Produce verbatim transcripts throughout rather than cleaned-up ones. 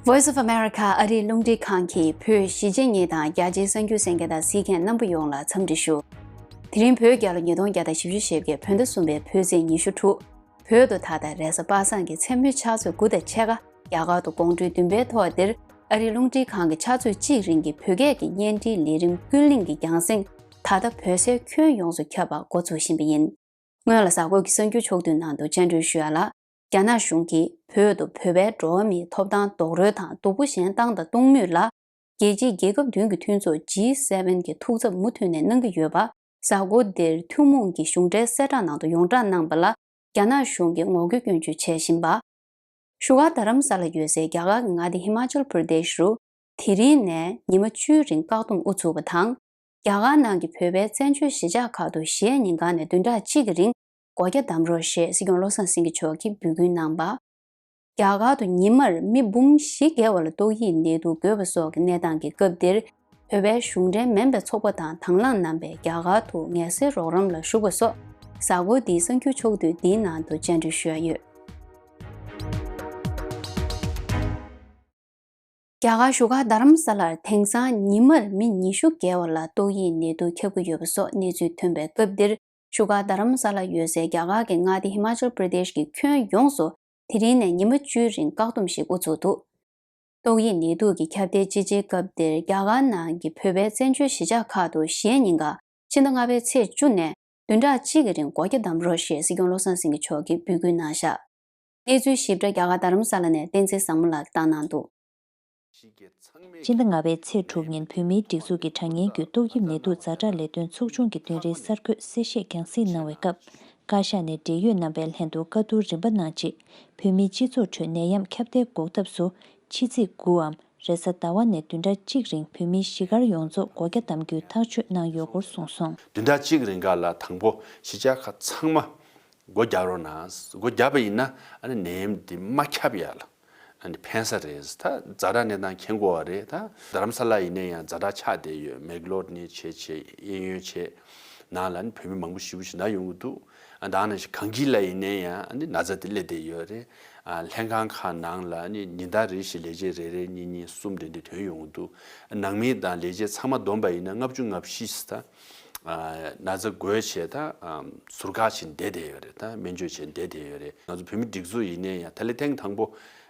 Voice of America ཨ་རིའི་རླུང་འཕྲིན་ཁང་གིས་བོད་གཞིས་བྱེས་གཉིས་དང་རྒྱ་ཆེའི་གསར་འགྱུར་གསན་མཁན་དང་གཟིགས་མཁན་རྣམ་པ་ཡོངས་ལ་འཚམས་འདྲི་ཞུ། དེ་རིང་བོད་རྒྱལ་ལོ་ཉིས་སྟོང་བརྒྱ་དང་བཞི་བཅུ་ཞེ་བརྒྱད་བོད་ཟླ་གསུམ་པའི་བོད་ཚེས་ཉི་ཤུ་དྲུག་བོད་དུ་ད་ལྟ་རེས་གཟའ་པ་སངས་ཀྱི་མཚན་མོའི་ཕྱག་ཚོད་དགུ་དང་ཕྱེད་ཀ་རྒྱ་གར་དུ་དགོང་དྲོའི་བདུན་པའི་ཐོག་འདིར་ཨ་རིའི་རླུང་འཕྲིན་ཁང་གི་ཕྱག་ཚོད་གཅིག་རིང་གི་བོད་སྐད་ཀྱི་བརྙན་འཕྲིན་ལས་རིམ་ཀུན་གླེང་གི་རྒྱང་སྲིང་ད་ལྟ་བོད་སའི་ཁྱོན་ཡོངས་སུ་ཁྱབ་པ་འགོ་ཚུགས་བཞིན་པ་ཡིན། སྔོན་ལ་གཟའ་འཁོར་གྱི་གསར་འགྱུར་ཕྱོགས་བསྡུས་ནང་དུ་བཅར་འདྲི་ཞུ་ཡ་ལ། རྒྱ་ནག་གཞུང་གིས་བོད་དུ་བོད་པའི་འགྲོ་བ་མིའི་ཐོབ་ཐང་རྡོག་རོལ་དང་སྡུག་པོ་གཞན་བཏང་དང་གཏོང་མུས་ལ། རྒྱལ་སྤྱིའི་རྒྱལ་ཁབ་བདུན་གྱི་མཐུན་ཚོགས་ཇི་སེ་ཝེན་གྱི་ཐུགས་འཚབ་མུ་མཐུད་ནས་གནང་གི་ཡོད་པ། གཟའ་འཁོར་འདིར་ཐུན་མོང་གི་གཞུང་འབྲེལ་གསལ་བསྒྲགས་ནང་དུ་ཡོངས་བསྒྲགས་གནང་པ་ལ། རྒྱ་ནག་གཞུང་གིས་ངོ་རྒོལ་སྐྱོན་བརྗོད་བྱས་བཞིན་པ། བཞུགས་སྒར་རྡ་རམ་ས་ལ་ཡོད་སའི་རྒྱ་གར་གྱི་མངའ་སྡེ་ཧི་མ་ཅལ་པྲ་དེ་ཤི་རུ། དེ་རིང་ནས་ཉི་མ་བཅུའི་རིང་བཀག་སྡོམ་དབུ་ཚུགས་པ་དང་། རྒྱ་གར་ནང་གི་བོད་པའི་བཙན་བྱོལ་གཞིས་ཆགས་ཁག་ཏུ་གཞེས་ཉིན་གང་ནས་བདུན་ཕྲག་གཅིག་གི་རིང་སྒོ་རྒྱ་བསྡམ་རོགས་ཞེས་སྲིད་སྐྱོང་བློ་བཟང་སེང་གེ་མཆོག་གིས་འབོད་སྐུལ་གནང་པ། རྒྱ་གར་དུ་ཉི་མར་མི་འབུམ་བཞི་བརྒལ་བ་ལ་ཏོག་དབྱིབས་ནད་དུག་འགོས་པ་སོགས་ཀྱི་གནས་སྟངས་ཀྱི་སྐབས་འདིར། བོད་པའི་གཞུང་འབྲེལ་མིན་པའི་ཚོགས་པ་དང་དང་བླངས་རྣམ་པས་རྒྱ་གར་དུ་ངལ་སེལ་རོགས་རམ་ལ་ཞུགས་པ་སོགས། གཟའ་འཁོར་འདིའི་གསར་འགྱུར་ཕྱོགས་བསྡུས་འདིའི་ནང་དུ་བཅར་འདྲི་ཞུ་ཡ་ཡོད། རྒྱ་གར་བཞུགས་སྒར་རྡ་རམ་ས་ལར་དེང་སང་ཉི་མར་མི་ཉི་ཤུ་བརྒལ་བ་ལ་ཏོག་དབྱིབས་ནད་དུག་ཁྱབ་ཀྱི་ཡོད་པ་སོགས་གནས་ཚུལ་ཐོན་པའི་སྐབས་འདིར། བཞུགས་སྒར་རྡ་རམ་ས་ལར་ཡོད་སའི་རྒྱ་གར་གྱི་མངའ་སྡེ་ཧི་མ་ཅལ་པྲ་དེཤ་གི་ཁྱོན་ཡོངས་སུ་དེ་རིང་ནས་ཉི་མ་བཅུའི་རིང་བཀག་སྡོམ་ཞིག་དབུ་ཚུགས་འདུག་ཏོག་དབྱིབས་ནད་དུག་གི་ཁྱབ་གདལ་ཅི་ཆེའི་སྐབས་འདིར། རྒྱ་གར་ནང་གི་བོད་པའི་བཙན་བྱོལ་གཞིས་ཆགས་ཁག་ཏུ་གཞེས་ཉིན་གང་ཕྱི་ཟླ་ལྔ་པའི་ཚེས་བཅུ་ནས་བདུན་ཕྲག་གཅིག་གི་རིང་སྒོ་རྒྱ་བསྡམ་རོགས་ཞེས་སྲིད་སྐྱོང་བློ་བཟང་སེང་གེ་མཆོག་གིས་འབོད་སྐུལ་གནང་བཞག་གནས་ཚུལ་ཞིབ་ཕྲ་རྒྱ་གར་རྡ་རམ་ས་ལ་ནས་བསྟན་འཛིན་བཟང་མོ་ལགས་བཏང་གནང་འདུག་ཕྱི་ཟླ་ལྔ་པའི་ཚེས་དྲུག་ཉིན་བོད་མིའི་སྒྲིག་འཛུགས་ཀྱི་དྲ་བརྙན་བརྒྱུད་ཏོག་དབྱིབས་ནད་དུག་ཛ་དྲག་ལས་དོན་ཚོགས་ཆུང་གི་བདུན་རེའི་གསར་འགོད་གསལ་བཤད་རྒྱང་སྲིང་གནང་བའི་སྐབས། བཀའ་ཤག་ནས་འབྲེལ་ཡོད་རྣམ་པའི་ལྷན་དུ་བཀའ་བསྡུར་རིམ་པ་གནང་རྗེས། བོད་མིའི་སྤྱི་ཚོགས་ཁྲོད་ནད་ཡམས་ཁྱབ་གདལ་འགོག་ཐབས་སུ། ཕྱི་ཚེས་དགུའམ་རེས་གཟའ་ཟླ་བ་ནས་བདུན་ཕྲག་གཅིག་རིང་བོད་མིའི་གཞིས་སྒར་ཡོངས་རྫོགས་སྒོ་རྒྱ་བསྡམ་རྒྱུའི་ཐག་གཅོད་གནང་ཡོད་སྐོར་གསུངས་སོང་། བདུན་ཕྲག་གཅིག་རིང་ག་ལ་དང་པོ་གཞིས་ཆགས་ཁག་ཚང་མ་སྒོ་རྒྱག་རོགས་གནང་། སྒོ་བརྒྱབ་པ་ཡིན་ན་ཨ་ནི་ནད་ཡམས་འདི་མ་ཁྱབ་ཡ་ལ་ཨ་ནི་ཕན་ས་རེད། ད་ཛ་དྲག་གནས་སྟངས་མཁྱེན་དགོས་པ་རེད། ད་རྡ་རམ་ས་ལ་ཡིན་ན་ཡང་ཛ་དྲག་ཆགས་བསྡད་ཡོད། མེག་ལོར་ནས་བྱས་བྱས་གཡས་གཡོན་བྱས་ནང་ལ་ཨ་ནི་བོད་མི་མང་པོ་ཞེ་པོ་ཞིག་ན་ཡོང་གི་འདུག་ཨ་ད་ནང་བཞིན་གངས་སྐྱིད་ལ་ཡིན་ན་ཡང་ཨ་ནི་ན་ཚ་དེ་སླེབས་བསྡད་ཡོད་རེད། ཨ་ལྷན་ཁང་ཁག་ནང་ལ་ཨ་ནི་ཉིན་ལྟར་རེ་བཞིན་ལས་བྱེད་རེ་རེ་གཉིས་གཉིས་གསུམ་དེ་འདྲ་ཐོན་ཡོང་གི་འདུག་ནང་མི་དང་ལས་བྱེད་ཚང་མ་བསྡོམས་པ་ཡིན་ན་ལྔ་བཅུ་ང་བཞི་ཙམ་ད་ན་ཚ་འགོས་བྱས་ད་ཟུར་བཀག་བྱས་བསྡད་བསྡད་ཡོད་རེད། ད་སྨན་བཅོས་བྱས་བསྡད་བསྡད་ཡོད་རེད། ང་ཚོ་བོད་མི་སྒྲིག་འཛུགས་ཡིན་ན་ཡང་ད་ལས་ཐེངས་དང་པོ་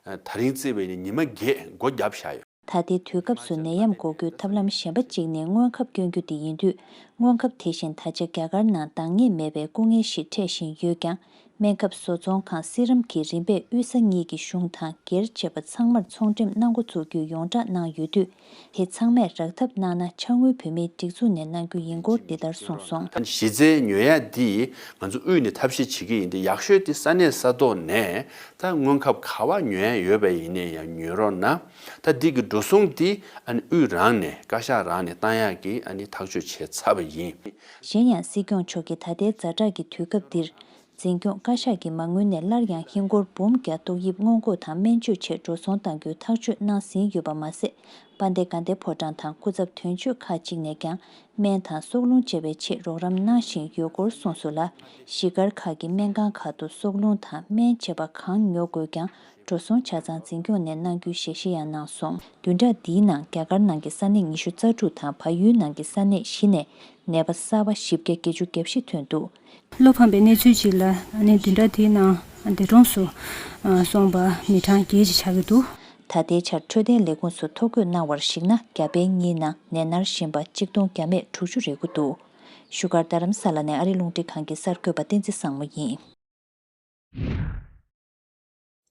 ད་རིང་བརྩིས་པ་ཡིན་ན་ཉི་མ་བརྒྱད་སྒོ་བརྒྱབ་བཞག་ཡོད། ད་ལྟའི་དུས་སྐབས་སུ་ནད་ཡམས་འགོག་རྒྱུའི་ཐབས་ལམ་གཞན་པ་གཅིག་ནི་སྔོན་ཁབ་བསྐྱོན་རྒྱུ་དེ་ཡིན་དུས། སྔོན་ཁབ་དེ་བཞིན་ད་ཆ་རྒྱ་གར་ནང་འདང་ངེས་མེད་པའི་སྐུ་ངལ་ཞིག་འཕྲད་བཞིན་ཡོད་ཀྱང་། སྨན་ཁབ་བཟོ་ཚོང་ཁང་སི་རམ་གྱིས་རིམ་པས་དབུས་ས་གཉིས་ཀྱི་གཞུང་དང་སྒེར་བཅས་པ་ཚང་མར་ཚོང་འགྲེམས་གནང་འགོ་ཚུགས་རྒྱུའི་ཡོངས་བསྒྲགས་གནང་ཡོད་དུས། དེ་ཚང་མས་རག་ཐབས་གནང་ན་ཕྱག་དངུལ་བོད་མིའི་སྒྲིག་འཛུགས་ནས་གནང་རྒྱུ་ཡིན་སྐོར་འདི་ལྟར་གསུངས་སོང་། གཞི་རྩའི་ཉོ་ཡག་འདི་ང་ཚོ་དབུས་ནས་ཐབས་ཤེས་བྱེད་ཀྱི་ཡིན་ཏེ། ཡག་ཤོས་དེ་ས་གནས་ས་ཐོག་ནས་ད་སྔོན་ཁབ་ག་པར་ཉོ་ཡག་ཡོད་པ་ཡིན་ནའི་ཡང་ཉོ་རོགས་གནང་། ད་འདི་གི་འགྲོ་སོང་འདི་ཨ་ནི་དབུས་རང་ནས་བཀའ་ཤག་རང་ནས་བཏང་ཡག་གི་ཨ་ནི་ཐག་གཅོད་བྱས་ཚར་བ་ཡིན། གཞན་ཡང་སྲིད་སྐྱོང་མཆོག་གིས་ད་ལྟའི་ཛ་དྲག་གི་དུས་སྐབས་འདིར། འཛིན་སྐྱོང་བཀའ་ཤག་གིས་མ་དངུལ་ནས་སླར་ཡང་ཧིན་སྒོར་འབུམ་བརྒྱ་ཏོག་དབྱིབས་སྔོན་འགོག་དང་སྨན་བཅོས་ཆེད་འགྲོ་སོང་གཏང་རྒྱུའི་ཐག་གཅོད་གནང་ཟིན་ཡོད་པ་མ་ཟད། དཔལ་ལྡན་དགའ་ལྡན་ཕོ་བྲང་དང་སྐུ་ཚབ་དོན་གཅོད་ཁག་ཅིག་ནས་ཀྱང་སྨན་དང་སྲོག་རླུང་བཅས་པའི་ཆེད་རོགས་རམ་གནང་བཞིན་ཡོད་སྐོར་གསུངས་སོང་ལ། གཞིས་སྒར་ཁག་གི་སྨན་ཁང་ཁག་ཏུ་སྲོག་རླུང་དང་སྨན་བཅས་པ་གང་ཉོ་དགོས་ཀྱང་འགྲོ་སོང་ཆ་ཚང་འཛིན་སྐྱོང་ནས་གནང་རྒྱུའི་ཞལ་བཞེས་ཡང་གནང་སོང་། བདུན་ཕྲག་འདིའི་ནང་རྒྱ་གར་ནང་གི་ས་གནས་ཉི་ཤུ་རྩ་དྲུག་དང་བལ་ཡུལ་ནང་གི་ས་གནས་བཞི་ནས་ནད་པ་གསར་པ་བཞི་བརྒྱ་བརྒྱད་ཅུ་གྱ་བཞི་ཐོན་འདུག་བློ་ཕམ་པའི་གནས་ཚུལ་ཅིག་ལ་ཨ་ནི་བདུན་ཕྲག་དེའི་ནང་འདས་གྲོངས་སུ་སོང་པ་མི་གྲངས་བརྒྱད་ཅིག་ཆགས་ཀྱི་འདུག་ད་ལྟའི་ཆར་འཕྲོད་བསྟེན་ལས་ཁུངས་སུ་ཐོ་འགོད་གནང་བར་གཞིགས་ན། རྒྱ་བལ་གཉིས་ནང་ནད་མནར་བཞིན་པ་གཅིག་སྟོང་བརྒྱ་མེད་དྲུག་ཅུ་རེ་དགུ་འདུག་བཞུགས་སྒར་རྡ་རམ་ས་ལ་ནས་ཨ་རིའི་རླུང་འཕྲིན་ཁང་གི་གསར་འགོད་པ་བསྟན་འཛིན་བཟང་མོ་ཡིན།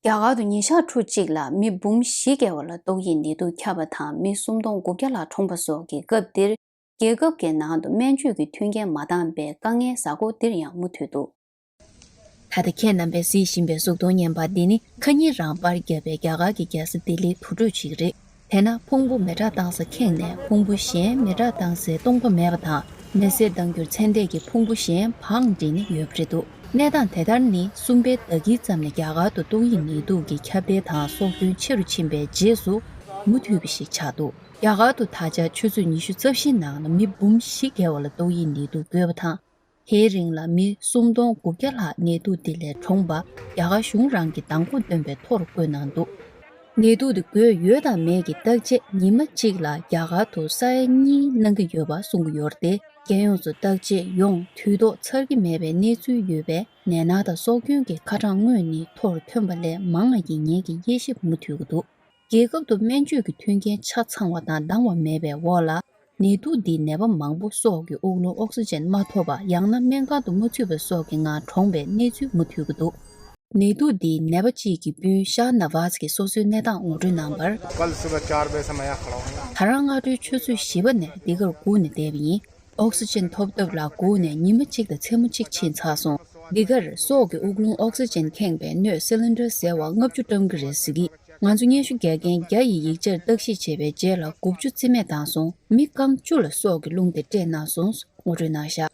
རྒྱ་གར་དུ་ཉིན་ཞག་ཕྲུགས་གཅིག་ལ་མི་འབུམ་བཞི་བརྒལ་བ་ལ་ཏོག་དབྱིབས་ནད་དུག་ཁྱབ་པ་དང་མི་སུམ་སྟོང་དགུ་བརྒྱ་ལྷག་གྲོངས་པ་སོགས་ཀྱི་སྐབས་འདིར། རྒྱལ་ཁབ་ཀྱི་ནང་དུ་སྨན་བཅོས་ཀྱི་མཐུན་རྐྱེན་མ་འདང་པའི་དཀའ་ངལ་གཟའ་འཁོར་འདིར་ཡང་མུ་མཐུད་འདུག་ད་ལྟ་ཁྱེད་རྣམ་པས་གཟིགས་བཞིན་པའི་གཟུགས་མཐོང་བརྙན་པར་འདི་ནི་ཁ་ཉིན་རང་པར་བརྒྱབ་པའི་རྒྱ་གར་གྱི་རྒྱལ་ས་ལྡི་ལིའི་དུར་ཁྲོད་ཅིག་རེད། དེ་ན་ཕུང་པོ་མེ་སྲེག་བཏང་ས་ཁེངས་ནས་ཕུང་པོ་གཞན་མེ་སྲེག་བཏང་སའི་སྟོང་པ་མེད་པ་དང་། མེ་སྲེག་བཏང་རྒྱུར་ཚད་ལྡན་གྱི་ཕུང་པོ་གཞན་བང་བསྒྲིགས་ནས་ཡོད་པ་རེད་འདུག་གནས་སྟངས་དེ་ལྟར་ནི་གསུམ་པའི་ཟླ་དཀྱིལ་ཙམ་ནས་རྒྱ་གར་དུ་ཏོག་དབྱིབས་ནད་དུག་གི་ཁྱབ་གདལ་དང་སྲོག་སྐྱོན་ཆེ་རུ་ཕྱིན་པའི་རྗེས་སུ་མུ་མཐུད་པ་ཞིག་ཆགས་འདུག་རྒྱ་གར་དུ་ད་ཆ་ཆུ་ཚོད་ཉི་ཤུ་རྩ་བཞིའི་ནང་ལ་མི་འབུམ་བཞི་བརྒལ་བ་ལ་ཏོག་དབྱིབས་ནད་དུག་འགོས་པ་དང་། དེའི་རིང་ལ་མི་སུམ་སྟོང་དགུ་བརྒྱ་ལྷག་ནད་དུག་འདི་ལས་གྲོངས་པ་རྒྱ་གར་གཞུང་རང་གིས་མདང་དགོང་བཏོན་པའི་ཐོར་བཀོད་གནང་འདུག་ནད་དུག་དེ་འགོས་ཡོད་དང་མེད་ཀྱི་བརྟག་དཔྱད་ཉི་མ་གཅིག་ལ་རྒྱ་གར་དུ་ས་ཡ་གཉིས་གནང་གི་ཡོད་པ་གསུང་གི་ཡོད་རེད་དེ། རྒྱལ་ཡོངས་སུ་བརྟག་དཔྱད་ཡོང་དུས་ཐོག་ཚར་གྱི་མེད་པའི་གནས་ཚུལ་ཡོད་པས། ནད་མནར་དང་སྲོག་སྐྱོན་གྱི་ཁ་གྲངས་སྔོན་ནས་མཐོ་རུ་ཐོན་པ་ལས་མང་བ་ཡིན་ཉེན་གྱི་དབྱེ་ཞིབ་མུ་མཐུད་ཀྱི་འདུག་རྒྱལ་ཁབ་ཏུ་སྨན་བཅོས་ཀྱི་མཐུན་རྐྱེན་ཆ་ཚང་བ་དང་འདང་བ་མེད་པའི་འོག་ལ། ནད་དུག་འདིའི་ནད་པ་མང་པོ་སྲོག་གི་དབུགས་རླུང་ཨོག་སི་ཅན་མ་ཐོབ་པ། ཡང་ན་སྨན་ཁང་དུ་མ་ཚུད་པ་སོགས་ཀྱི་ངང་གྲོངས་པའི་གནས་ཚུལ་མུ་མཐུད་ཀྱི་འདུག་ནད་དུག་འདིའི་ནད་པ་གཅིག་གི་སྤུན་ཤཱ་ན་ཝཱཛ་གིས་སོ་སོའི་གནས་སྟངས་ངོ་སྤྲོད་གནང་བར། कल सुबह चार बजे से मैं यहाँ खड़ा हूँ। ད་རང་སྔ་དྲོའི་ཆུ་ཚོད་བཞི་པ་ནས་འདི་གར་སྒུག་ནས་བསྡད་པ་ཡིན། ཨོག་སི་ཅན་ཐོབ་ཐབས་ལ་སྒུག་ནས་ཉི་མ་གཅིག་དང་མཚན་མོ་གཅིག་ཕྱིན་ཚར་སོང་། འདི་གར་སྲོག་གི་དབུགས་རླུང་ཨོག་སི་ཅན་ཁེངས་པའི་སྣོད་སི་ལིན་ཌར་ཟེར་བ་ལྔ་བཅུ་བཀྲམ་གི་རེད་ཟེར་གི། ང་ཚོ་སྙན་ཞུ་རྒྱག་མཁན་བརྒྱ་ཡི་ཡིག་ཆར་བརྟག་ཞིབ་བྱས་པའི་རྗེས་ལ་དགུ་བཅུ་རྩིས་མེད་བཏང་སོང་། མི་རྐང་བཅུ་ལ་སྲོག་གི་རླུང་དེ་སྤྲད་གནང་སོང་ངོ་སྤྲོད་གནང་བཞག་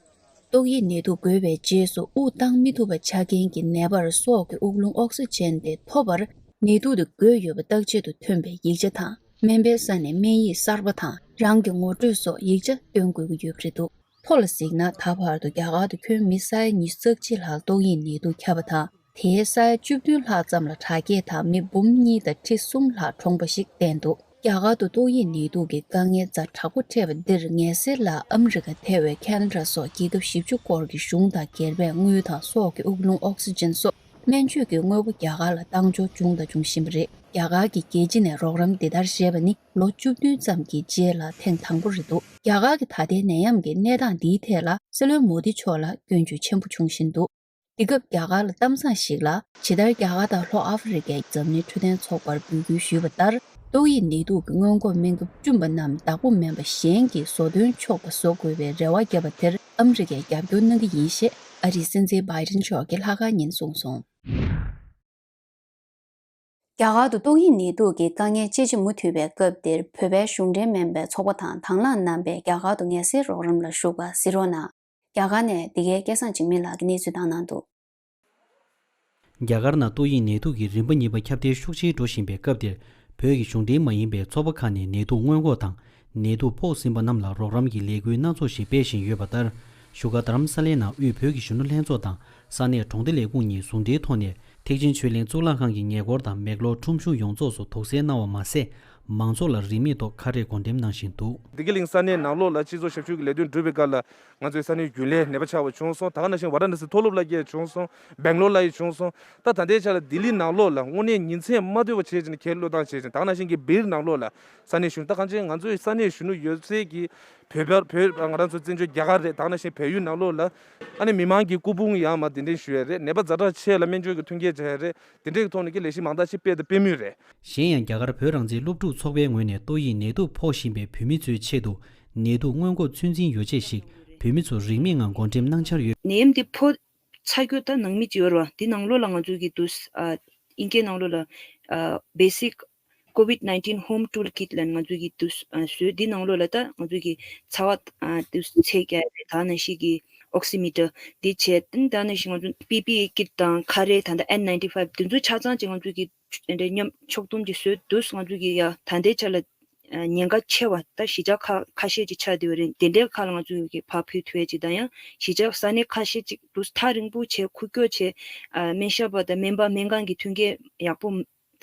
ཏོག་དབྱིབས་ནད་དུག་འགོས་པའི་རྗེས་སུ་དབུགས་བཏང་མི་ཐུབ་པ་ཆགས་མཁན་གྱི་ནད་པར་སྲོག་གི་དབུགས་རླུང་ཨོག་སི་ཅན་དེ་ཐོབ་པར་ནད་དུག་དེ་འགོས་ཡོད་པ་བརྟག་དཔྱད་དུ་ཐོན་པའི་ཡིག་ཆ་དང་། སྨན་པའི་ས་ནས་སྨན་ཡིག་གསར་པ་དང་རང་གི་ངོ་སྤྲོད་སོགས་ཡིག་ཆ་སྟོན་དགོས་ཀྱི་ཡོད་པ་རེད་འདུག་ཐོ་ལ་གཟིགས་ན། ད་བར་དུ་རྒྱ་གར་དུ་ཁྱོན་མི་ས་ཡ་ཉི་ཤུ་རྩ་གཅིག་ལྷག་ཏོག་དབྱིབས་ནད་དུག་ཁྱབ་པ་དང་། དེའི་ས་ཡ་བཅུ་བདུན་ལྷག་ཙམ་ལ་དྲག་སྐྱེད་དང་མི་འབུམ་གཉིས་དང་ཁྲི་གསུམ་ལྷག་གྲོངས་པ་ཞིག་བསྟན་འདུག་རྒྱ་གར་དུ་ཏོག་དབྱིབས་ནད་དུག་གི་དཀའ་ངལ་ཛ་དྲག་པོ་འཕྲད་པ་འདིར་ངལ་སེལ་ལ་ཨ་མི་རི་ཀ་ཐེ་བའི་ཁེ་ན་ཌ་སོགས་རྒྱལ་ཁབ་བཞི་བཅུ་སྐོར་གྱི་གཞུང་དང་སྒེར་པས་དངུལ་དང་སྲོག་གི་དབུགས་རླུང་ཨོག་སི་ཅན་སོགས་སྨན་བཅོས་ཀྱི་དངོས་པོ་རྒྱ་གར་ལ་བཏང་འབྱོར་བྱུང་དང་འབྱུང་བཞིན་པ་རེད། རྒྱ་གར་གྱི་རྒྱལ་སྤྱི་ནས་རོགས་རམ་འདི་ལྟར་བྱས་པ་ནི་ལོ་བཅུ་བདུན་ཙམ་གྱི་རྗེས་ལ་ཐེངས་དང་པོ་རེད་འདུག་རྒྱ་གར་གྱི་ད་ལྟའི་ནད་ཡམས་ཀྱི་གནས་སྟངས་འདིའི་ཐད་ལ་སྲིད་བློན་མོ་དི་མཆོག་ལ་སྐྱོན་བརྗོད་ཆེན་པོ་འབྱུང་བཞིན་འདུག་འདི་སྐབས་རྒྱ་གར་ལ་གཏམ་བཟང་ཞིག་ལ། ཇི་ལྟར་རྒྱ་གར་དང་ལྷོ་ཨ་ཧྥེ་རི་ཀའི་འཛམ་གླིང་འཕྲོད་བསྟེན་ཚོགས་པར་འབོད་སྐུལ་ཞུས་པ་ལྟར། ཏོག་དབྱིབས་ནད་དུག་གི་སྔོན་འགོག་སྨན་ཁབ་བསྐྲུན་པ་རྣམས་བདག་པོ་མིན་པ་གཞན་གྱིས་བཟོ་འདོན་ཆོག་པ་བཟོ་དགོས་པའི་རེ་བ་བརྒྱབ་པ་དེར་ཨ་མི་རི་ཀས་རྒྱབ་སྐྱོར་གནང་གི་ཡིན་ཞེས་ཨ་རིའི་སྲིད་འཛིན་བྷའི་ཌེན་མཆོག་གིས་ལྷག་དཀར་ཉིན་གསུངས་སོང་། རྒྱ་གར་དུ་ཏོག་དབྱིབས་ནད་དུག་གི་དཀའ་ངལ་ཅི་ཆེ་མུ་མཐུད་པའི་སྐབས་འདིར། བོད་པའི་གཞུང་འབྲེལ་མིན་པའི་ཚོགས་པ་དང་དང་བླངས་རྣམ་པས་རྒྱ་གར་དུ་ངལ་སེལ་རོགས་རམ་ལ་ཞུགས་པར་གཟིགས་རོགས་གནང་། རྒྱ་གར་ནས་འདི་གའི་སྐལ་བཟང་འཇིགས་མེད་ལགས་ཀྱིས་གནས་ཚུལ་བཏང་གནང་འདུག་རྒྱ་གར་ནང་ཏོག་དབྱིབས་ནད་དུག་གི་རིམ་པ་གཉིས་པ་ཁྱབ་གདལ་ཤུགས་ཆེར་འགྲོ་བཞིན་པའི་སྐབས་འདིར། བོད་ཀྱི་གཞུང་འབྲེལ་མ་ཡིན་པའི་ཚོགས་པ་ཁག་ནས་ནད་དུག་སྔོན་འགོག་དང་། ནད་དུག་ཕོག་ཟིན་པ་རྣམས་ལ་རོགས་རམ་གྱི་ལས་འགུལ་སྣ་ཚོགས་ཤིག་སྤེལ་བཞིན་ཡོད་པ་ལྟར། བཞུགས་སྒར་རྡ་རམ་ས་ལའི་ནང་དབུས་བོད་ཀྱི་གཞོན་ནུ་ལྷན་ཚོགས་དང་ས་གནས་གྲོང་སྡེ་ལས་ཁུངས་གཉིས་ཟུང་འབྲེལ་ཐོག་ནས། ཐེག་ཆེན་ཆོས་གླིང་གཙུག་ལག་ཁང་གི་ཉེ་འཁོར་དང་མེག་ལོར་ཁྲོམ་གཞུང་ཡོངས་རྫོགས་སུ་དུག་སེལ་གནང་བ་མ་ཟད། མང་ཚོགས་ལ་རིན་མེད་ཐོག་ཁ་རས་བགོ་འགྲེམས་གནང་བཞིན་འདུག་བདེ་སྐྱིད་གླིང་ས་གནས་ནང་ལོགས་ལ་སྤྱི་ཚོགས་ཞབས་ཞུ་གི་ལས་དོན་སྒྲུབ་པའི་སྐབས་ལ། ང་ཚོའི་ས་གནས་རྒྱུན་ལས་ནད་པ་ཆགས་པ་བྱུང་སོང་། ད་ག་ནང་བཞིན་ཝཱ་ར་ཎ་སི་མཐོ་སློབ་ལ་ཡང་བྱུང་སོང་། སྦེང་ལོར་ལ་ཡང་བྱུང་སོང་། ད་ད་ལྟའི་ཆ་ལ་ལྡི་ལི་ནང་ལོགས་ལ་དངོས་གནས་ཉིན་མཚན་མ་ལྟོས་པ་བྱས་བྱས་ནས་ཁས་བློས་བཏང་བྱས་བྱས། ད་ག་ནང་བཞིན་གྱི་སྦིར་ནང་ལོགས་ལ་ས་གནས་གཞོན་ནུ། ད་གང་ཅི་ང་ཚོའི་ས་གནས་གཞོན་ནུ་ཡོད་ཚད་ཀྱི་བོད་པ། བོད། ང་རང་ཚོ་བཙན་བྱོལ་རྒྱ་གར་རེད། ད་ག་ནང་བཞིན་བལ་ཡུལ་ནང་ལོགས་ལ་ཨ་ནི་མི་མང་གི་སྐུ་ཕུང་ཡང་མར་གདན་འདྲེན་ཞུ་ཡ་རེད། ནད་པ་ཛ་དྲག་ཆེ་ལ་སྨན་བཅོས་ཀྱི་མཐུན་རྐྱེན་སྦྱར་ཡ་རེད། དེ་འདྲའི་ཐོག་ནས་ཀྱི་ལས་གཞི་མང་དག་ཅིག་སྤེལ་དང་སྤེལ་མུས་རེད། གཞན་ཡང་རྒྱ་གར་བོད་རང་བཙན་སློབ་ཕྲུག་ཚོགས་པའི་ངོས་ནས་ཏོག་དབྱིབས་ནད་དུག་ཕོག་བཞིན་པའི་བོད་མི་ཚོའི་ཆེད་དུ་ནད་དུག་སྔོན་འགོག་ཚོད་འཛིན་ཡོ་བྱད་ཞིག་བོད་མི་ཚོར་རིན་མེད་ངང་བགོ་འགྲེམས་གནང་འཆར་ཡོད། ནད་ཡམས་འདི་ཕོག་ཚར་རྒྱུ་ད་ནང་མི་ཅིག་ཡོད་རེད་བ། འདི་ནང་ལོགས་ལ་ང་ཚོ་གི་དུས་ཨ་དབྱིན་སྐད་ནང་ལོགས་ལ་ཨ་basic COVID nineteen home toolkit ལབ་ང་ཚོ་གི་དུས་ཨ་བཟོས། འདི་ནང་ལོགས་ལ་ད་ང་ཚོ་གི་ཚ་བ་ཨ་དུས་ཚད་རྒྱག་ཡ་རེད། ད་ནང་བཞིན་གྱི་oximeter འདི་བྱས། ད་ནང་བཞིན་ང་ཚོ་P P E kit དང་ཁ་རས། ད་ལྟ་N ninety five འདི་ཚོ་ཆ་ཚང་ཅིག་ང་ཚོ་གི་དེ་འདྲའི་མཉམ་ཕྱོགས་བསྡོམས་ཀྱིས་བཟོས་འདུག་ང་ཚོ་གི་ཡ་ད་ལྟའི་ཆ་ལ་ཨ་ཉེན་ཁ་ཆེ་བ་ད་གཞིས་ཆགས་ཁ་ཁ་ཤས་ཅིག་ཆགས་བསྡད་པ་རེད། དེ་འདྲའི་ཁག་ལ་ང་ཚོ་གི་ཕར་ཕུལ་ཐུབ་ཡ་ཅིག་དང་། ཡང་གཞིས་ཆགས་ས་གནས་ཁ་ཤས་ཅིག་འདུག་ཐག་རིང་པོ་བྱས་འཁུར་སྐྱོད་བྱས། ཨ་སྨན་ཞབས་པ་དང་སྨན་པ་སྨན་ཁང་གི་མཐུན་རྐྱེན་ཡག་པོ་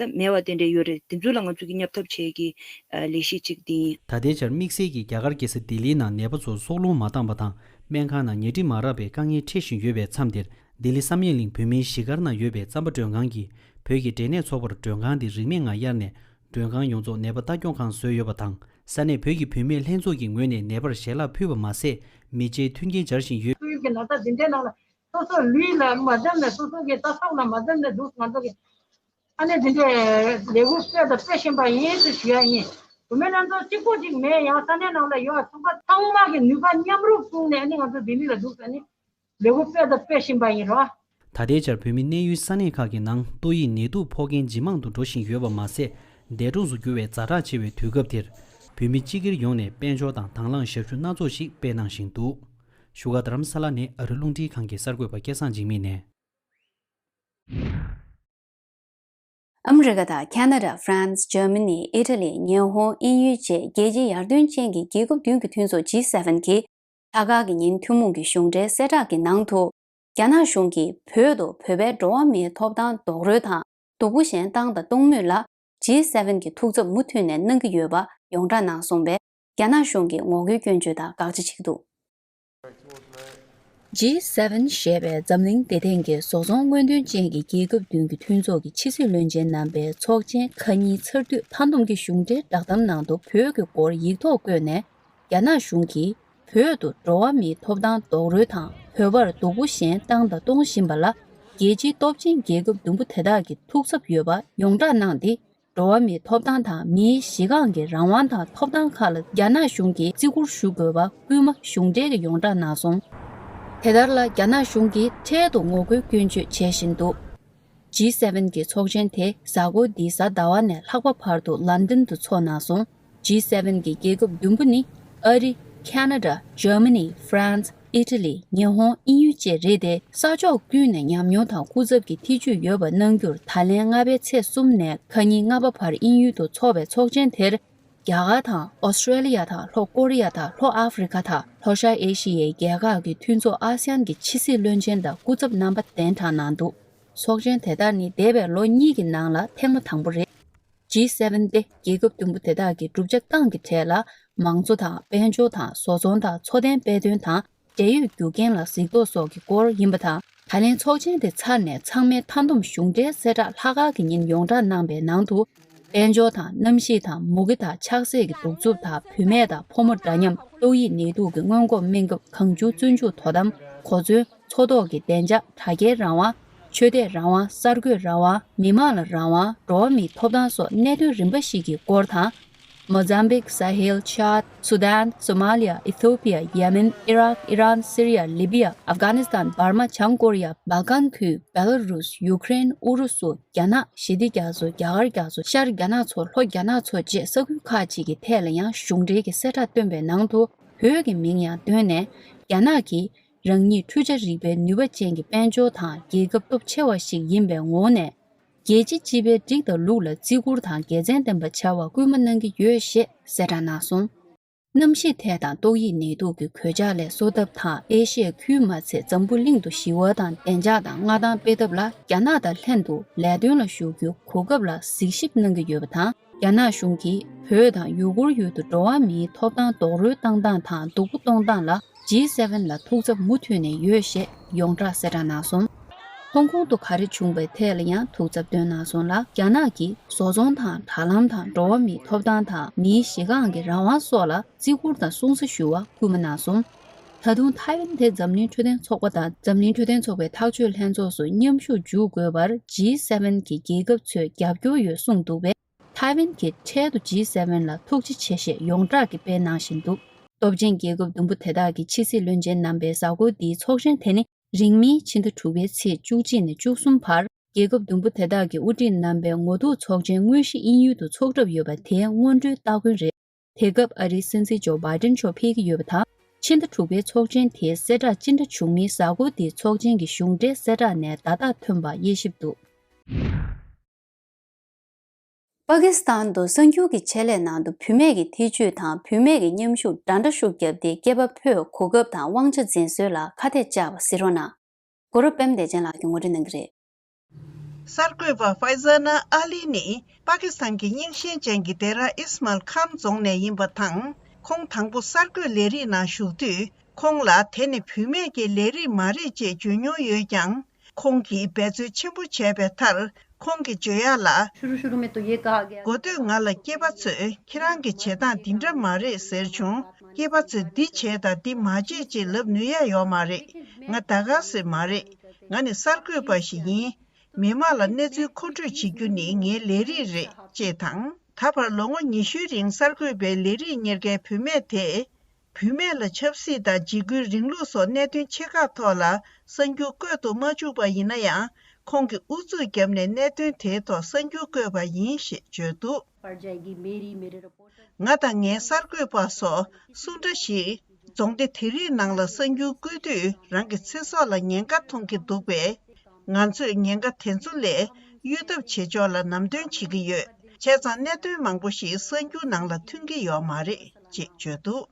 ད་མེད་པ་དེ་འདྲ་ཡོད་རེད། དེ་ཚོ་ལ་ང་ཚོ་གིས་བསྙབ་ཐབས་བྱེད་ཀྱི་ཨ་ལས་གཞི་གཅིག་དེ་ཡིན། ད་ལྟའི་ཆར་དམིགས་བསལ་གྱིས་རྒྱ་གར་རྒྱལ་ས་ལྡི་ལིའི་ནང་ནད་པ་ཚོར་སྲོག་རླུང་མ་བཏང་པ་དང་སྨན་ཁང་ནང་ཉལ་ཁྲི་མ་རག་པའི་དཀའ་ངལ་འཕྲད་བཞིན་ཡོད་པའི་མཚམས་འདིར། ལྡི་ལི་བསམ་ཡས་གླིང་བོད་མིའི་གཞིས་སྒར་ནང་ཡོད་པའི་རྩམ་པ་མགྲོན་ཁང་གིས་བོད་ཀྱི་འབྲས་ནད་ཚོགས་པར་མགྲོན་ཁང་འདི་རིན་མེད་ངང་གཡར་ནས་མགྲོན་ཁང་ཡོངས་རྫོགས་ནད་པ་ལྟ་སྐྱོང་ཁང་བཟོས་ཡོད་པ་དང་། ས་གནས་བོད་ཀྱི་བུད་མེད་ལྷན་ཚོགས་ཀྱི་ངོས་ནས་ནད་པར་ཞལ་ལག་ཕུལ་བ་མ་ཟད། མི་ཆའི་མཐུན་རྐྱེན་སྦྱར་བཞིན་ཡོད། ཁོར་ཡུག་གི་ནང་ད་འཛིན་གྲྭའི་ནང་ལ་སོ་སོ་ལུས་ལ་མ་འཛེམས་ནས་སོ་སོ་གི་ལྟ་ཐོག་ལ་མ་འཛེམས་ནས་འདུག་ང་ཚོ་གི་ཨ་ནེ་འདི་འདྲའི་ལས་འགུལ་སྤེལ་དང་སྤེལ་བཞིན་པ་ཡིན་ཞེས་ཞུ་ཡ་ཡིན། བུད་མེད་ལྷན་ཚོགས་གཅིག་པོ་གཅིག་མེད། ཡང་ས་གནས་ནང་ལ་ཡོད་ཚོགས་པ་ཚང་མ་གི་ནུས་པ་མཉམ་རུབ་བྱུང་ནས་ཨ་ནེ་ང་ཚོ་ལྡི་ལི་ལ་འདུག་ཨ་ནེ་ལས་འགུལ་སྤེལ་དང་སྤེལ་བཞིན་པ་ཡིན་རོ། ད་ལྟའི་ཆར་བོད་མི་གནས་ཡུལ་ས་གནས་ཁག་གི་ནང་ཏོག་དབྱིབས་ནད་དུག་ཕོག་མཁན་ཇེ་མང་དུ་འགྲོ་བཞིན་ཡོད་པ་མ་ཟད། འདས་གྲོངས་སུ་གྱུར་བའི་ཛ་དྲག་ཆེ་བའི་དུས་སྐབས་དེར། བོད་མི་སྤྱི་སྒེར་ཡོངས་ནས་དཔལ་འབྱོར་དང་དང་བླངས་ཞབས་ཞུ་སྣ་ཚོགས་ཤིག་སྤེལ་གནང་བཞིན་འདུག་བཞུགས་སྒར་རྡ་རམ་ས་ལ་ནས་ཨ་རི་རླུང་འཕྲིན་ཁང་གི་གསར་འགོད་པ་སྐལ་བཟང་འཇིགས་མེད་ནས། ཨ་མི་རི་ཀ་དང་ཁ་ན་ཌ། ཧྥ་རན་སི། འཇར་མ་ནི། ཨི་ཊ་ལི། ཉི་ཧོང་། དབྱིན་ཡུལ་བཅས་རྒྱལ་སྤྱིའི་ཡར་ཐོན་ཅན་གྱི་རྒྱལ་ཁབ་བདུན་གྱི་མཐུན་ཚོགས་ཇི་སེ་ཝེན་གྱིས། ལྷག་དཀར་གྱི་ཉིན་ཐུན་མོང་གི་གཞུང་འབྲེལ་གསལ་བསྒྲགས་ཀྱི་ནང་དུ། རྒྱ་ནག་གཞུང་གིས་བོད་དུ་བོད་པའི་འགྲོ་བ་མིའི་ཐོབ་ཐང་རྡོག་རོལ་དང་སྡུག་པོ་གཞན་བཏང་དང་གཏོང་མུས་ལ། ཇི་སེ་བེན་གྱི་ཐུགས་འཚབ་མུ་མཐུད་ནས་གནང་གི་ཡོད་པ་ཡོངས་གྲགས་གནང་སོང་བས། རྒྱ་ནག་གཞུང་གིས་ངོ་རྒོལ་སྐྱོན་བརྗོད་དང་དགག་བྱ་བྱེད་ཀྱི་འདུག་ཇི་སེ་བེན་ཞེས་པའི་འཛམ་གླིང་བདེ་ཐང་གི་བཟོ་ཚོང་སྔོན་ཐོན་ཅན་གྱི་རྒྱལ་ཁབ་བདུན་གྱི་མཐུན་ཚོགས་ཀྱི་ཕྱི་སྲིད་བློན་ཆེན་རྣམ་པའི་ཚོགས་ཆེན་ཁ་ཉིན་ཚར་དུས་མཐའ་བསྡོམས་ཀྱི་གཞུང་འབྲེལ་བསྒྲགས་གཏམ་ནང་དུ་བོད་ཀྱི་སྐོར་ཡིག་ཐོག་བཀོད་ནས། རྒྱ་ནག་གཞུང་གིས་བོད་དུ་འགྲོ་བ་མིའི་ཐོབ་ཐང་རྡོག་རོལ་དང་། བོད་པར་སྡུག་པོ་གཞན་བཏང་དང་གཏོང་བཞིན་པ་ལ། རྒྱལ་སྤྱིའི་སྟོབས་ཆེན་རྒྱལ་ཁབ་བདུན་པོ་དེ་དག་གིས་ཐུགས་འཚབ་ཡོད་པ་ཡོངས་གྲགས་གནང་སྟེ། འགྲོ་བ་མིའི་ཐོབ་ཐང་དང་མིའི་གཞི་རྐང་གི་རང་དབང་དང་ཐོབ་ཐང་ཁག་ལ་རྒྱ་ནག་གཞུང་གིས་བརྩི་བཀུར་ཞུ་དགོས་པ་སྐུལ་མ་གཞུང་འབྲེལ་གྱིས་ཡོངས་གྲགས་གནང་སོང་། དེ་ལྟར་ལ་རྒྱ་ནག་གཞུང་གིས་འཕྲལ་དུ་ངོ་རྒོལ་སྐྱོན་བརྗོད་བྱེད་བཞིན་འདུག་ཇི་སེ་བེན་གྱི་ཚོགས་ཆེན་དེ་གཟའ་འཁོར་འདིའི་གཟའ་ཟླ་བ་ནས་ལྷག་པ་བར་དུ་ལན་ཏན་དུ་འཚོགས་གནང་སོང་། ཇི་སེ་བེན་གྱི་རྒྱལ་ཁབ་བདུན་པོ་ནི། ཨ་རི། ཁ་ན་ཌ། འཇར་མ་ནི། ཧྥ་རན་སི། ཨི་ཊ་ལི། ཉི་ཧོང་། དབྱིན་ཡུལ་བཅས་རེད་དེ། ས་ཕྱོགས་ཀུན་ནས་ཉམས་མྱོང་དང་སྐུ་ཚབ་ཀྱི་ཐེ་བྱུས་ཡོད་པ་གནང་རྒྱུར། ད་ལན་ལྔ་པའི་ཚེས་གསུམ་ནས་ཁ་ཉིན་ལྔ་པ་བར་དབྱིན་ཡུལ་དུ་འཚོགས་པའི་ཚོགས་ཆེན་དེར། རྒྱ་གར་དང་། ཨོ་སི་ཀྲེ་ལི་ཡ་དང་། ལྷོ་ཀོ་རི་ཡ་དང་། ལྷོ་ཨ་ཧྥེ་རི་ཁ་དང་། ལྷོ་ཤར་ཨེ་ཤི་ཡའི་རྒྱལ་ཁག་གི་མཐུན་ཚོགས་ཨ་སི་ཡན་གྱི་ཕྱི་སྲིད་བློན་ཆེན་དང་སྐུ་ཚབ་རྣམ་པ་གདན་དྲངས་གནང་འདུག་ཚོགས་ཆེན་དེ་དག་ནི་འདས་པའི་ལོ་གཉིས་ཀྱི་ནང་ལ་ཐེངས་མ་དང་པོ་རེད། ཇི་སེ་བེན་དེ་རྒྱལ་ཁབ་བདུན་པོ་དེ་དག་གི་གྲུབ་ཆ་སྟངས་ཀྱི་གྲས་ལ། མང་གཙོ་དང་། དཔལ་འབྱོར་དང་། བཟོ་ཚོང་དང་། འཚོ་རྟེན་དཔེ་སྟོན་དང་། འབྲེལ་ཡོད་རྒྱུ་རྐྱེན་ལ་གཟིགས་རྟོག་སོགས་ཀྱི་སྐོར་ཡིན་པ་དང་། ད་ལན་ཚོགས་ཆེན་དེ་ཚར་ནས་ཚང་མས་མཐའ་བསྡོམས་གཞུང་འབྲེལ་གསལ་བསྒྲགས་ལྷག་དཀར་གྱི་ཉིན་ཡོངས་གྲགས་གནང་པའི་ནང་དུ། དཔལ་འབྱོར་དང་། གནམ་གཤིས་དང་། མུ་གེ་དང་། ཆགས་སྲེད་ཀྱི་གདུག་རྩུབ་དང་། བུད་མེད་དང་། ཕོ་མོ་འདྲ་མཉམ། ཏོག་དབྱིབས་ནད་དུག་གི་སྔོན་འགོག་སྨན་ཁབ། གངས་ཆུ་བཙོན་འཇུག་དོ་དམ། གོ་མཚོན། མཚོ་ཐོག་གི་བདེ་འཇགས། དྲ་རྒྱའི་རང་དབང་། ཆོས་དད་རང་དབང་། གསར་འགོད་རང་དབང་། མི་དམངས་ལ་རང་དབང་། འགྲོ་བ་མིའི་ཐོབ་ཐང་སོགས་གནད་དོན་རིམ་པ་ཞིག་གི་སྐོར་དང་། མོ་ཛམ་བིག། ས་ཧེལ། ཆཱད། སུ་དཱན། སོ་མ་ལི་ཡ། ཨི་ཐོ་པི་ཡ། ཡེ་མེན། ཨི་རག། ཨི་རན། སི་རི་ཡ། ལི་བི་ཡ། ཨབ་གྷ་ནི་སི་ཐན། འབར་མ། བྱང་ཀོ་རི་ཡ། སྦལ་ཀན་ཁུལ། བེ་ལ་རུས། ཡུ་ཀེ་རེན། ཨུ་རུ་སུ། རྒྱ་ནག་ཞི་བདེ་རྒྱ་མཚོ། རྒྱ་གར་རྒྱ་མཚོ། ཤར་རྒྱ་ནག་མཚོ། ལྷོ་རྒྱ་ནག་མཚོ་བཅས་ས་ཁུལ་ཁག་ཅིག་གི་ཐད་ལ་ཡང་གཞུང་འབྲེལ་གྱི་གསལ་བསྒྲགས་བཏོན་པའི་ནང་དུ། བོད་ཀྱི་མིང་ཡང་བཏོན་ནས། རྒྱ་ནག་གིས་རང་ཉིད་འཕྲུལ་ཆ་རིག་པའི་ནུས་པ་ཅན་གྱི་དཔལ་འབྱོར་དང་རྒྱལ་ཁབ་སྟོབས་ཆེ་བ་ཞིག་ཡིན་པའི་ངོ་བོ་ནས། རྒྱལ་སྤྱིའི་སྤྱི་པའི་སྒྲིག་དང་ལུགས་ལ་བརྩི་བཀུར་དང་དགེ་མཚན་ལྡན་པ་བྱ་བར་སྐུལ་མ་གནང་གི་ཡོད་ཞེས་གསལ་བསྒྲགས་གནང་སོང་། གནམ་གཤིས་ཐད་དང་ཏོག་དབྱིབས་ནད་དུག་གི་གོད་ཆག་ལས་གསོ་ཐབས་དང་། ཨེ་ཤི་ཡའི་ཁུལ་མ་ཚད་འཛམ་བུ་གླིང་དུ་ཞི་བ་དང་བདེ་འཇགས་དང་མངའ་ཐང་སྤེལ་ཐབས་ལ་རྒྱ་ནག་དང་ལྷན་དུ་ལས་དོན་ལ་ཞུགས་རྒྱུའི་གོ་སྐབས་ལ་གཟིགས་ཞིབ་གནང་གི་ཡོད་པ་དང་། རྒྱ་ནག་གཞུང་གིས་བོད་དང་ཡུ་གུར་ཡུལ་དུ་འགྲོ་བ་མིའི་ཐོབ་ཐང་རྡོག་རོལ་བཏང་སྟངས་དང་སྡུག་པོ་གཏོང་སྟངས་ལ་ཇི་སེ་བེན་ལ་ཐུགས་འཚབ་མུ་མཐུད་ནས་ཡོད་ཞེས་ཡོངས་གྲགས་གསལ་བསྒྲགས་གནང་སོང་། ཧོང་ཀོང་དུ་ག་རེ་བྱུང་བའི་ཐད་ལ་ཡང་ཐུགས་འཚབ་བཏོན་གནང་སོང་ལ། རྒྱ་ནག་གིས་བཟོ་ཚོང་དང་། དྲ་ལམ་དང་། འགྲོ་བ་མིའི་ཐོབ་ཐང་དང་། མིའི་གཞི་རྐང་གི་རང་དབང་སོགས་ལ་བརྩི་བཀུར་དང་སྲུང་བརྩི་ཞུ་བར་སྐུལ་མ་གནང་སོང་། ད་དུང་ཐའེ་ཝན་དེ་འཛམ་གླིང་འཕྲོད་བསྟེན་ཚོགས་པ་དང་། འཛམ་གླིང་འཕྲོད་བསྟེན་ཚོགས་པའི་ཐག་གཅོད་ལྷན་ཚོགས་སུ་མཉམ་ཞུགས་འཇུག་དགོས་པར་ཇི་སེ་བེན་གྱི་རྒྱལ་ཁབ་ཚོས་རྒྱབ་སྐྱོར་ཡོད་གསུངས་འདུག་པས། ཐའེ་ཝན་གྱིས་འཕྲལ་དུ་ཇི་སེ་བེན་ལ་ཐུགས་རྗེ་ཆེ་ཞེས་ཡོངས་གྲགས་ཀྱིས་སྤེལ་གནང་བཞིན་འདུག་སྟོབས་ཆེན་རྒྱལ་ཁབ་བདུན་པོ་དེ་དག་གི་ཕྱི་སྲིད་བློན་ཆེན་རྣམ་པའི་གཟའ་འཁོར་འདིའི་ཚོགས་ཆེན་དེ་ནི། རིང་མིན་ཕྱི་ཟླ་དྲུག་པའི་ཚེས་བཅུ་གཅིག་ནས་བཅུ་གསུམ་བར། རྒྱལ་ཁབ་བདུན་པོ་དེ་དག་གི་དབུ་ཁྲིད་རྣམ་པའི་ངོ་ཐུག་ཚོགས་ཆེན་དངོས་གཞི་དབྱིན་ཡུལ་དུ་འཚོགས་གྲབས་ཡོད་པ་དེའི་སྔོན་འགྲོའི་སྟ་གོན་རེད། དེ་སྐབས་ཨ་རིའི་སྲིད་འཛིན་ཇོ་བྷའི་ཌེན་མཆོག་ཕེབས་ཀྱི་ཡོད་པ་དང་། ཕྱི་ཟླ་དྲུག་པའི་ཚོགས་ཆེན་དེའི་གསལ་བསྒྲགས་ཅི་འདྲ་བྱུང་མིན། གཟའ་འཁོར་འདིའི་ཚོགས་ཆེན་གྱི་གཞུང་འབྲེལ་གསལ་བསྒྲགས་ནས་བརྡ་རྟགས་ཐོན་པ་དབྱེ་ཞིབ་ཏུ། པ་ཀི་སི་ཐན་དུ་གསར་འགྱུར་གྱི་ཆེད་ལས་ནང་དུ་བུད་མེད་ཀྱི་ཐེ་ཇུས་དང་བུད་མེད་ཀྱི་མཉམ་ཞུགས་འདྲ་འདྲ་ཤུགས་བརྒྱབ་སྟེ་སྐྱེས་པ་ཕོའི་གོ་སྐབས་དང་དབང་ཆ་འཛིན་སྲོལ་ལ་ཁ་གཏད་བཅག་པ་གཟིགས་རོགས་གནང་། གོ་རབ་པད་མ་བདེ་ཆེན་ལགས་ཀྱིས་ངོ་སྤྲོད་གནང་གི་རེད། གསར་འགོད་པ་ཧྥའི་ཛ་ན་ཨ་ལི་ནི་པ་ཀི་སི་ཐན་གྱི་རྙིང་ཞེན་ཅན་གྱི་དེ་ར་ཨིས་མལ་ཁཱན་རྫོང་ནས་ཡིན་པ་དང་། ཁོང་དང་པོ་གསར་འགོད་ལས་རིགས་ནང་ཞུགས་དུས། ཁོང་ལ་དེ་ནི་བུད་མེད་ཀྱི་ལས་རིགས་མ་རེད་ཅེས་བརྗོད་མྱོང་ཡོད་ཀྱང་། ཁོང་གིས་འབད་རྩོལ་ཆེན་པོ་བྱས་པའི་མཐར། ཁོང་གིས་བརྗོད་ཡག་ལ། शुरू शुरू में तो ये कहा गया འགོ་སྟོད་ང་ལ་སྐྱེས་པ་ཚོས་ཁྱེད་རང་གི་བྱེད་སྟངས་འདི་འདྲ་མ་རེད་ཟེར་བྱུང་། སྐྱེས་པ་ཚོས་འདི་བྱེད་དང་འདི་མ་བྱེད་ཅེས་ལབ་ནུས་ཡ་ཡོད་མ་རེད། ང་ད་ག་སེ་མ་རེད། ང་ནི་གསར་འགོད་པ་ཞིག་ཡིན། མི་མང་ལ་གནས་ཚུལ་མཁོ་སྤྲོད་བྱེད་རྒྱུ་ནི་ངའི་ལས་རིགས་རེད་ཅེས་དང་། ད་བར་ལོ་ངོ་ཉི་ཤུའི་རིང་གསར་འགོད་པའི་ལས་རིགས་གཉེར་མཁན་བུད་མེད་དེས། བུད་མེད་ལ་ཆབ་སྲིད་དང་འཇིགས་སྐུལ་རིང་ལུགས་སོགས་གནད་དོན་ཆེ་ཁག་ཐོག་ལ་གསར་འགྱུར་བཀོད་དུ་མ་བཅུག་པ་ཡིན་ན་ཡང་། ཁོང་གིས་ཨུ་ཚུགས་བརྒྱབ་ནས་གནད་དོན་དེའི་ཐོག་གསར་འགྱུར་བཀོད་པ་ཡིན་ཞེས་བརྗོད་འདུག་ང་དང་ངའི་གསར་འགོད་པ་སོགས་སུ་འདྲ་ཞིག་རྫོང་སྡེ་དེ་རིགས་ནང་ལ་གསར་འགྱུར་བཀོད་དུས་རང་གི་ཚེ་སྲོག་ལ་ཉེན་ཁ་མཐོང་གི་འདུག་པས། ང་ཚོས་ཉེན་ཁ་དེ་ཚོ་ལས་གཡོལ་ཐབས་བྱེད་ཕྱོགས་ལ་ལམ་སྟོན་བྱེད་ཀྱི་ཡོད། བྱས་ཙང་གནད་དོན་མང་པོ་ཞིག་གསར་འགྱུར་ནང་ལ་ཐོན་གྱི་ཡོད་མ་རེད་ཅེས་བརྗོད་འདུག་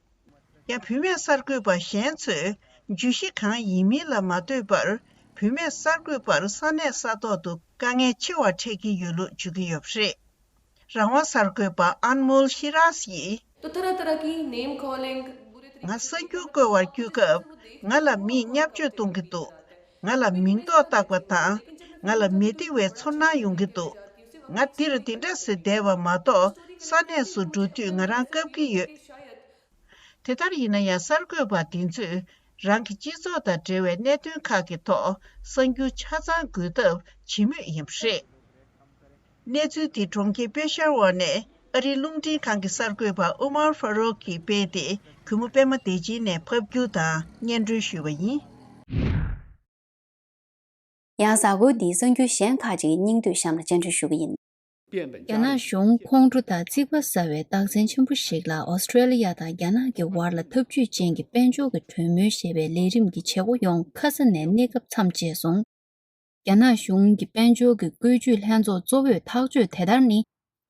ཡང་བུད་མེད་གསར་འགོད་པ་གཞན་ཚོས་བརྗོད་གཞི་གང་ཡིན་མིན་ལ་མ་ལྟོས་པར། བུད་མེད་གསར་འགོད་པར་ས་གནས་ས་ཐོག་ཏུ་དཀའ་ངལ་ཆེ་བ་འཕྲད་ཀྱི་ཡོད་ལུགས་བརྗོད་ཀྱི་ཡོད་པ་རེད། རང་དབང་གསར་འགོད་པ་ཨན་མོལ་ཤི་རཱས་ཡིས། तो तरह तरह की नेम कॉलिंग, बुरे तरीके ང་གསར་འགྱུར་བཀོད་པར་བརྒྱུད་སྐབས། ང་ལ་མིས་བརྙས་བཅོས་གཏོང་གི་འདུག་ང་ལ་མིང་འདོགས་བཏགས་པ་དང་། ང་ལ་མི་བདེ་བའི་ཚོར་སྣང་ཡོང་གི་འདུག་ང་འདིར་འདི་འདྲ་ཟེར་བསྡད་པ་མ་གཏོགས། ས་གནས་སུ་འགྲོ་དུས་ང་རང་བཀབ་ཀྱི་ཡོད། དེ་ལྟར་ཡིན་ན་ཡང་། གསར་འགོད་པ་འདི་ཚོས་རང་གི་སྤྱི་ཚོགས་དང་འབྲེལ་བའི་གནད་དོན་ཁག་གི་ཐོག་གསར་འགྱུར་ཆ་ཚང་འགོད་ཐབས་བྱེད་མུས་ཡིན་པ་རེད། གནས་ཚུལ་འདི་གྲོང་ཁྱེར་པེ་ཤ་ཝར་ནས་ཨ་རིའི་རླུང་འཕྲིན་ཁང་གི་གསར་འགོད་པ་ཨུ་མར་ཧྥ་རོག་གིས་སྤེལ་ཏེ། གུས་མོ་པད་མ་བདེ་ཆེན་ནས་ཕབ་སྒྱུར་དང་སྙན་སྒྲོན་ཞུས་པ་ཡིན། ཡང་། གཟའ་འཁོར་འདིའི་གསར་འགྱུར་གཞན་ཁག་ཅིག་སྙིང་བསྡུས་གཤམ་ལ་སྤྱན་འདྲེན་ཞུ་གི་ཡིན། རྒྱ་ནག་གཞུང་ཁོང་ཁྲོ་དང་རྩིག་པ་ཟ་བའི་རྟགས་མཚན་ཆེན་པོ་ཞིག་ལ། ཨོ་སི་ཀྲེ་ལི་ཡ་དང་རྒྱ་ནག་གི་བར་ལ་འཐབ་ཇུས་ཅན་གྱི་དཔལ་འབྱོར་གྱི་གྲོས་མོལ་ཞེས་པའི་ལས་རིམ་གྱི་བྱེད་སྒོ་ཡོངས་ཁ་ས་ནས་གནས་སྐབས་མཚམས་བཅད་སོང་། རྒྱ་ནག་གཞུང་གི་དཔལ་འབྱོར་གྱི་བཀོད་ཇུས་ལྷན་ཚོགས་གཙོ་བོས་ཐག་གཅོད་དེ་ལྟར་ནི།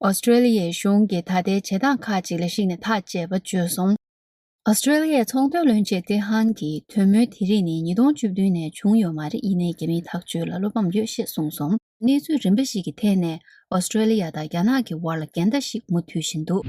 ཨོ་སི་ཀྲེ་ལི་ཡའི་གཞུང་གིས་ད་ལྟའི་བྱེད་སྟངས་ཁག་ཅིག་ལ་གཞིགས་ནས་ཐག་བཅད་པ་བརྗོད་སོང་། ཨོ་སི་ཀྲེ་ལི་ཡའི་ཚོང་དོན་བློན་ཆེན་ཏེ་ཧན་གྱིས། གྲོས་མོལ་དེ་རིགས་ནི་ཉིས་སྟོང་བཅུ་བདུན་ནས་བྱུང་ཡོད་མ་རེད། ཡིན་ནའི་རྒྱ་མིའི་ཐག་གཅོད་ལ་བློ་ཕམ་ཡོད་ཞེས་གསུངས་སོང་། གནས་ཚུལ་རིམ་པ་ཞིག་གི་ཐད་ནས་ཨོ་སི་ཀྲེ་ལི་ཡ་དང་རྒྱ་ནག་གི་བར་ལ་འགལ་ཟླ་ཞིག་མུ་མཐུད་བཞིན་འདུག་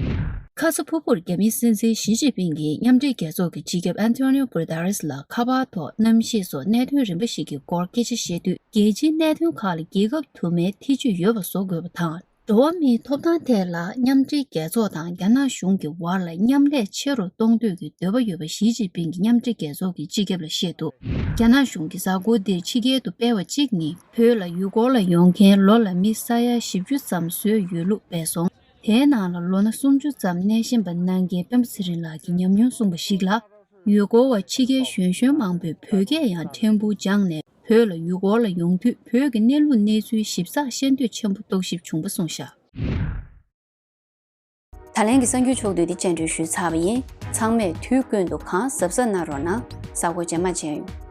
ཁ་ས་ཕུར་བུར་རྒྱ་མིའི་སྲིད་འཛིན་ཞི་ཅིན་ཕིང་གིས་མཉམ་འབྲེལ་རྒྱལ་ཚོགས་ཀྱི་སྤྱི་ཁྱབ་ཨན་ཐོ་ནིའོ་གུ་ཏེ་རེས་ལ་ཁ་པར་ཐོག་གནམ་གཤིས་སོགས་གནད་དོན་རིམ་པ་ཞིག་གི་སྐོར་སྐད་ཆ་བཤད་དུས། རྒྱལ་སྤྱིའི་གནད་དོན་ཁག་ལ་རྒྱལ་ཁབ་དུ་མའི་ཐེ་ཇུས་ཡོད་པ་བཟོ་དགོས་པ་དང་། འགྲོ་བ་མིའི་ཐོབ་ཐང་ཐད་ལ་མཉམ་འབྲེལ་རྒྱལ་ཚོགས་དང་རྒྱ་ནག་གཞུང་གི་བར་ལ་མཉམ་ལས་ཆེ་རུ་གཏོང་འདོད་ཀྱི་འདོད་པ་ཡོད་པ་ཞི་ཅིན་ཕིང་གིས་མཉམ་འབྲེལ་རྒྱལ་ཚོགས་ཀྱི་སྤྱི་ཁྱབ་ལ་བཤད་འདུག་རྒྱ་ནག་གཞུང་གིས་གཟའ་འཁོར་འདིར་ཕྱི་རྒྱལ་དུ་སྤེལ་བ་གཅིག་ནི། བོད་ལ་ཡུལ་སྐོར་ལ་ཡོང་མཁན་ལོ་ལ་མི་ས་ཡ་བཞི་བཅུ་ཙམ་བཟོས་ཡོད་ལུགས་སྤེལ་སོང་། དེའི་ནང་ལ་ལོ་ན་སུམ་ཅུ་ཙམ་གནས་བཞིན་པ་གནང་མཁན་སྤེན་པ་ཚེ་རིང་ལགས་ཀྱིས་ཉམས་མྱོང་གསུངས་པ་ཞིག་ལ། ཡུལ་སྐོར་བ་ཕྱི་རྒྱལ་གཞོན་གཞོན་མང་པོས་བོད་སྐད་ཡང་ཕྲན་བུ་སྦྱངས་ནས། བོད་ལ་ཡུལ་སྐོར་ལ་ཡོང་དུས། བོད་ཀྱི་གནས་ལུགས་གནས་ཚུལ་ཞིབ་ཚགས་ཤེས་འདོད་ཆེན་པོ་རྟོག་ཞིབ་བྱུང་བ་གསུངས་བཞག་ད་ལན་གྱི་གསར་འགྱུར་ཕྱོགས་བསྡུས་འདི་སྤྱན་འབུལ་ཞུས་ཚར་བ་ཡིན། ཚང་མས་དུས་ཀུན་ཏུ་གང་གཟབ་གཟབ་གནང་རོགས་གནང་། གཟའ་འཁོར་རྗེས་མ་མཇལ་ཡོང་།